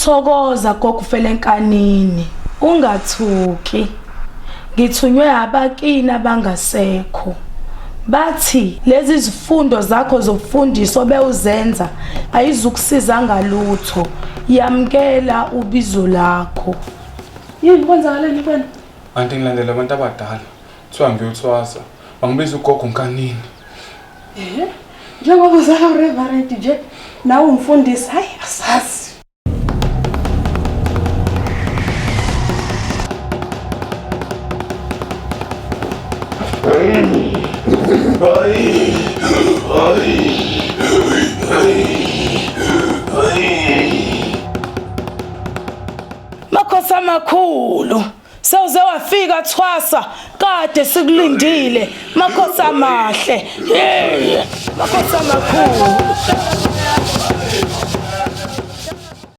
Thokoza gogo ufele enkanini. Ungathuki. Ngithunywe abakini abangasekho. Bathi lezi zifundo zakho zobufundisi obewuzenza ayizukusiza ngalutho. Yamkela ubizo lakho. Yini kwenzakaleni kuwena? Anti ngilandela abantu abadala. Kuthiwa ngiyothwasa. Bangibiza ugogo nkanini. Ehe. Njengoba uzala uReverend nje nawe umfundisi, hayi asazi. Makhosi amakhulu. Sewuze wafika thwasa kade sikulindile. Makhosi amahle. Hey, makhosi amakhulu.